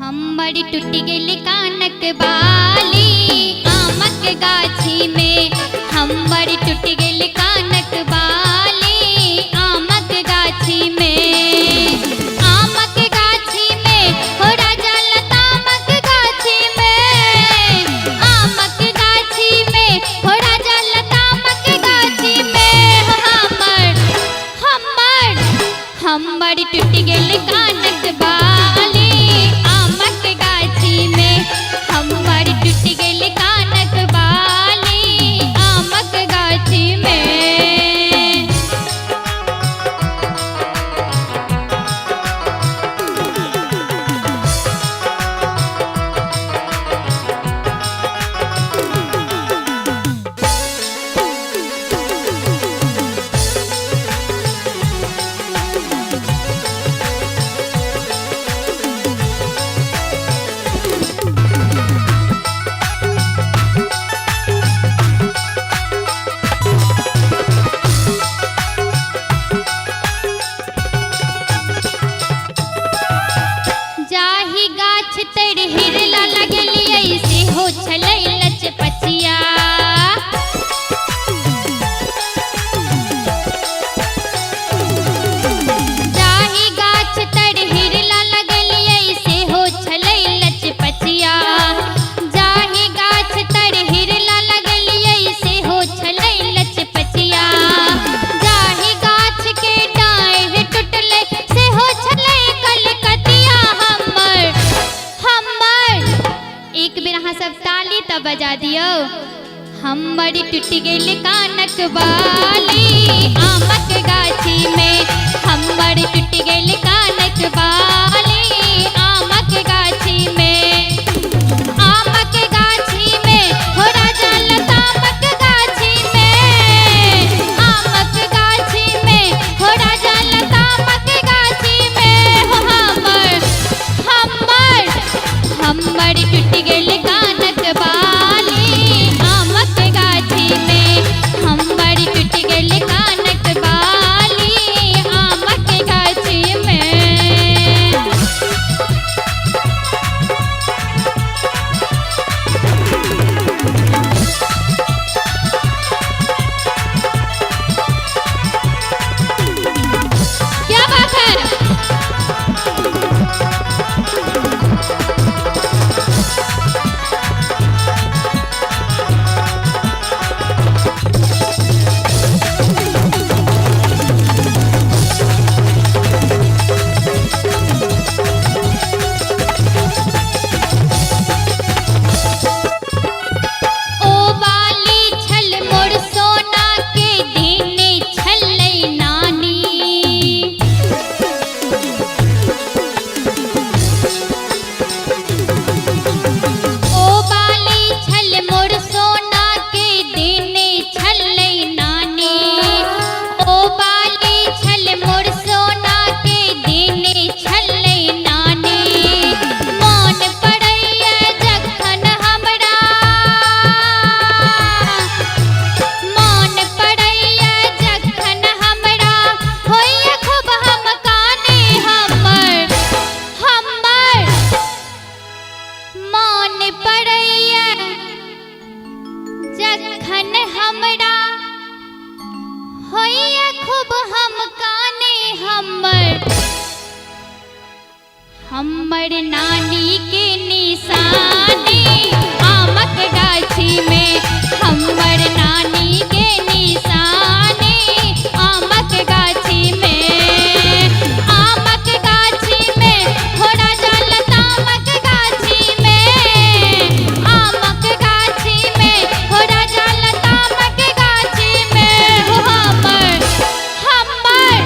हमर टूटि गेल कानक बाली आमक गाछी में, हमर टूटि गेल कानक बाली आमक गाछी में। आमक गाछी में हो राजा लतामक गाछी में, आमक गाछी में हो राजा लतामक गाछी में, हो हमर हमर हमर टूटि गेल कानक बाली आमक गाछी में, हमर टूटि गेल कानक बाली आमक गाछी में। जाहि गाछ तर हिरला लगलियै सेहो छलै लचपचिया, जाहि गाछ तर हिरला लगलियै सेहो छलै लचपचिया, जाहि गाछ तर हिरला लगलियै सेहो छलै लचपचिया, जाहि गाछ के डाँढ़ टूटलै सेहो छलै कलकतिया। हमर हमर एक बेर अहाँ सब ताली तऽ बजा दियौ। हमर टूटि गेल कानक बाली आमक गाछी में, हमर टूटि गेल कानक बाली आमक गाछी में। आमक गाछी में हो राजा लतामक गाछी में, आमक गाछी में हो राजा लतामक गाछी में, हो हमर हमर हमर टूटि गेल कानक बाली आमक गाछी में, हमर टूटि गेल कानक बाली आमक गाछी में। क्या बात है। ओ बाली छल मोर सोना के देने छलै नानी, ओ बाली छल मोर सोना के देने छलै नानी, ओ बाली छल मोर सोना के देने छलै नानी। मोन पड़ैया जखन हमरा, मोन पड़ैया जखन हमरा होइया खूब हम काने। हमर हमर मोन पड़ैया जखन हमरा होइया खूब हम काने। हमर हमर नानी के निशानी आमक गाछी में, हमर नानी के निशानी आमक गाछी में। आमक गाछी में हो राजा लतामक गाछी में, आमक गाछी में हो राजा लतामक गाछी में, हो हमर हमर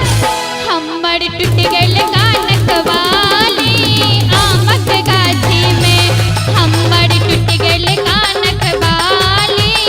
हमर टूटि गेल कानक बाली आमक गाछी में, हमर टूटि गेल कानक बाली।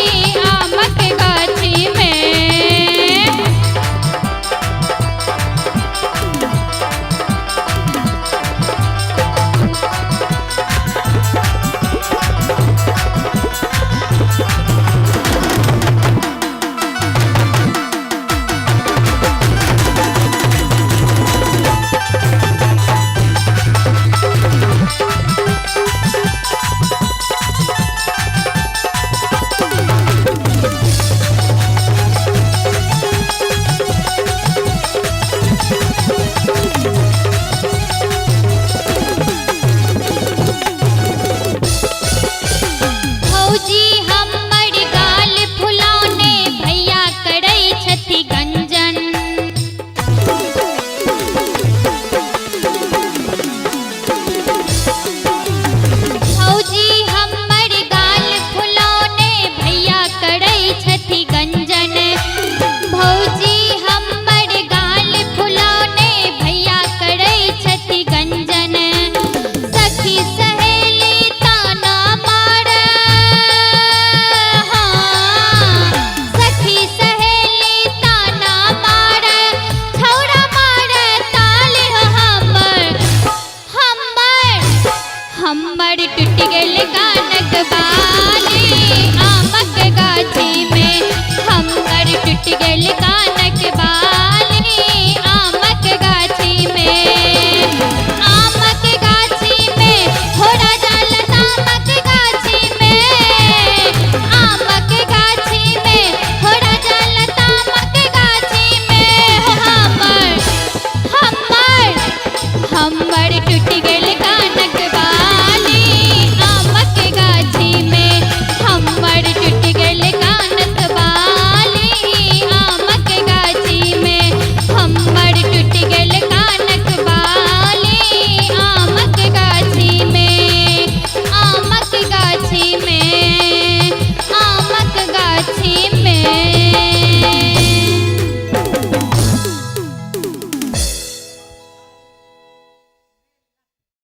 हमर टूट गेल कानक बाली आमक गाछी में। हमर टूट गेल कानक बाली आमक गाछी में।